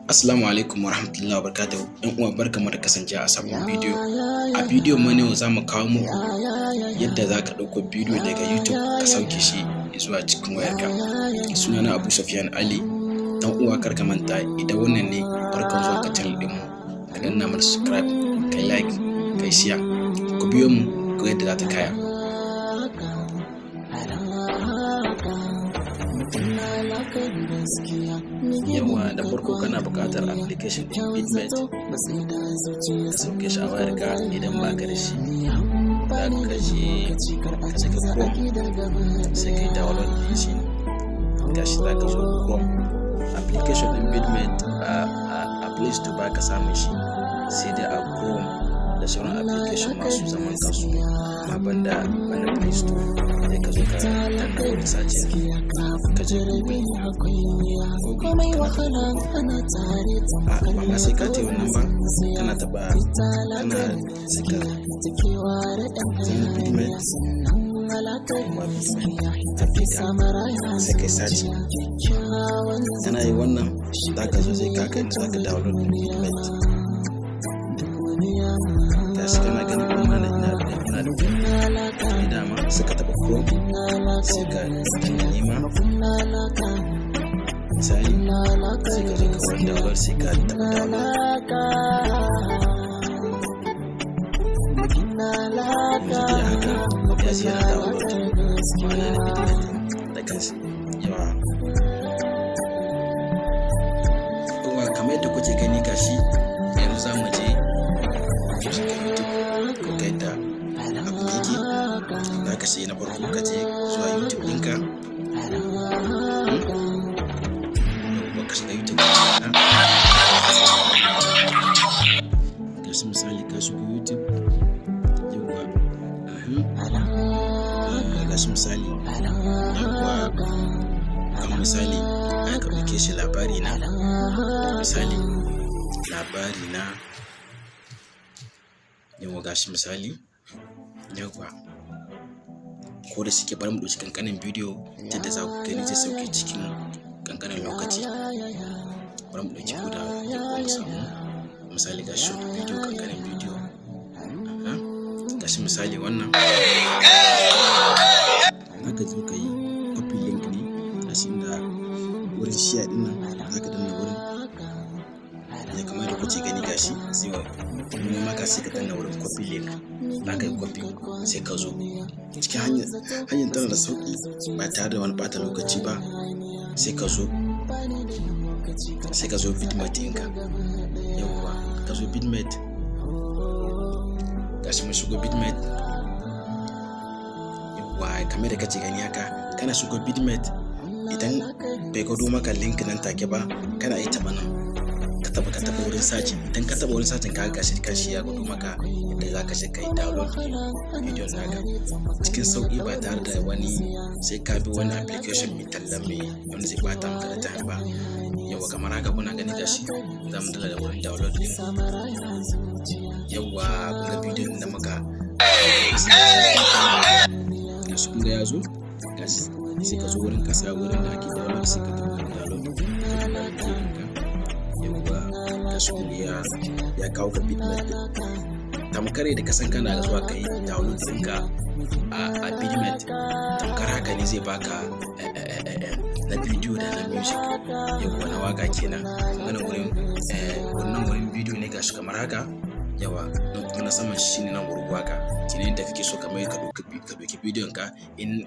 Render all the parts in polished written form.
Assalamu alaikum warahmatullahi wabarakatuh. Yan uwa, barkamu da kasancewa a sabon bidiyo. A bidiyon mu na yau za mu kawo muku yadda za ka ɗauko bidiyo daga YouTube ka sauke shi zuwa cikin wayarka. Sunana Abu Sufyan Ali. Dan uwa, kar ka manta, idan wannan ne farkon zuwa ka channel ɗinmu, ka danna mana subscribe, kai like, kai share. Ku biyo mu ku ga yadda za ta kaya. Yawa, da farko kana buƙatar application ɗin Vidmate, ka sauke shi a wayarka. Idan baka da shi, za ka je ka shiga Chrome, sai ka yi download ɗin shi. Gashi, za ka zo Chrome. Application ɗin Vidmate a Play Store ba ka samun shi, sai dai a Chrome da sauran application masu zaman kansu, amma banda Play Store. Sai ka zo ka danna wurin searching, ka je Google. Google, kana taɓa Google, a ba ma sai ka ce wannan ba, kana taɓa, kana saka zan Vidmate kuma Vidmate APK, sai kai search. Kana yi wannan, za ka zo zai kaka inda za ka download Vidmate. Gashi, kana ganin kuma na ina da ni dama. Suka taɓa Chrome, sai ka danna nema. Misali, sai ka zo ka wurin download, sai ka taɓa download. Yanzu dai haka ya ce yana download, ma'ana na Vidmate da kansa. Yawa kuma kamar yadda kuke gani, gashi yanzu za mu je mu shiga YouTube ko ga yadda abu yake. Za ka sai na farko ka je zuwa YouTube ɗinka. Yauwa, ka shiga YouTube ɗinka. Gashi misali ka shigo YouTube. Yauwa, gashi misali, yauwa, kamar misali aka ɗauke shi labari na, misali labari na. Yauwa, gashi misali, yauwa, ko da suke bari mu ɗauki ƙanƙanin bidiyo yadda za ku gani zai sauke cikin ƙanƙanin lokaci. Bari mu ɗauki ko da yauwa mu samu misali, ga short video, ƙanƙanin bidiyo. Gashi misali wannan, za ka zo ka yi copy link ne. Gashi inda wurin share ɗin nan, za ka danna wurin ya kamar da kuke gani. Gashi zai nuna maka, sai ka danna wurin copy link. Za ka yi copy, sai ka zo cikin hanyar. Hanyar tana da sauƙi, ba tare da wani ɓata lokaci ba. Sai ka zo Vidmate ɗinka. Yawwa, ka zo Vidmate. Gashi mun shigo Vidmate. Yawwa, kamar da kace gani haka, kana shigo Vidmate, idan bai gwado maka link nan take ba, kana iya taɓa nan, ka taɓa wurin searching. Idan ka taɓa wurin searching, ka gashi kashi ya gwado maka yadda za ka shi kai download bidiyon naka cikin sauƙi, ba tare da wani sai ka bi wani application mai talla mai wanda zai bata maka da time ba. Yawa, kamar haka kuna gani, gashi za mu dala da wurin download din. Yawa, kun ga bidiyon da muka gashi, kun ga ya zo. Gashi, sai ka zo wurin kasa, wurin da ake download, sai ka taɓa wurin download, ka duba bidiyon ka. Yawa, gashi kun ga ya kawo ka Vidmate, tamkar yadda ka san kana zuwa ka yi download ɗinka a Vidmate, tamkar haka ne zai baka na bidiyo da na music. Yawa, na waka kenan. Wannan wurin, wannan wurin bidiyo ne, gashi kamar haka. Yawa, nan kuma na saman shi ne nan wurin waka kenan. Yadda kake so, kamar ka ɗauki bidiyon ka, in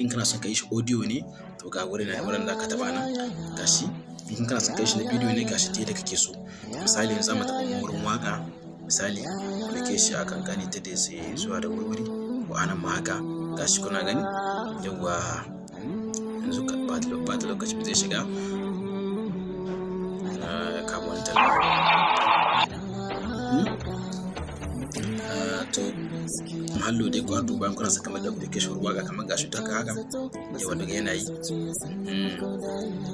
kana son ka yi shi audio ne, to ga wurin wurin da ka taɓa nan. Gashi, in kana son ka yi shi na bidiyo ne, gashi da kake so. Misali, yanzu za mu taɓa wurin waka. Misali, mu ɗauke shi a kankani ta da sai zuwa da wuri, ko anan ma haka. Gashi kuna gani. Yawa, yanzu ba ta lokaci zai shiga na kama wani talla. To hallo dai, ku duba kuna saka kamar da application waka, kamar gashi ta haka. Yawa, daga yana yi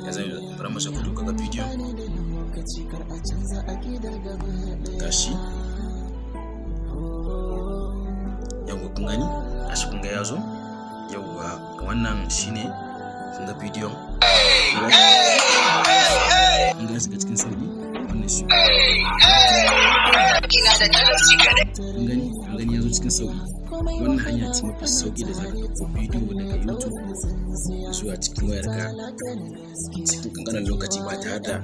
yanzu, bari mu saka duka ga bidiyon. Gashi, yawa, kun gani, gashi kun ga ya zo. Yawa, wannan shine, kun ga bidiyon, kun ga shiga. Ina da talauci kadai. Kun gani, kun gani, ya zo cikin sauki. Wannan hanya ce mafi sauki da zaka ɗauko bidiyo daga YouTube zuwa cikin wayarka cikin kankanin lokaci ba tare da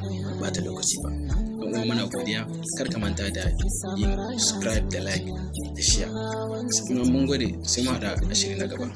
bata lokaci ba. Don uwa, muna godiya. Kar ka manta da yin subscribe da like da share. Mun gode, sai mu haɗa a shiri na gaba.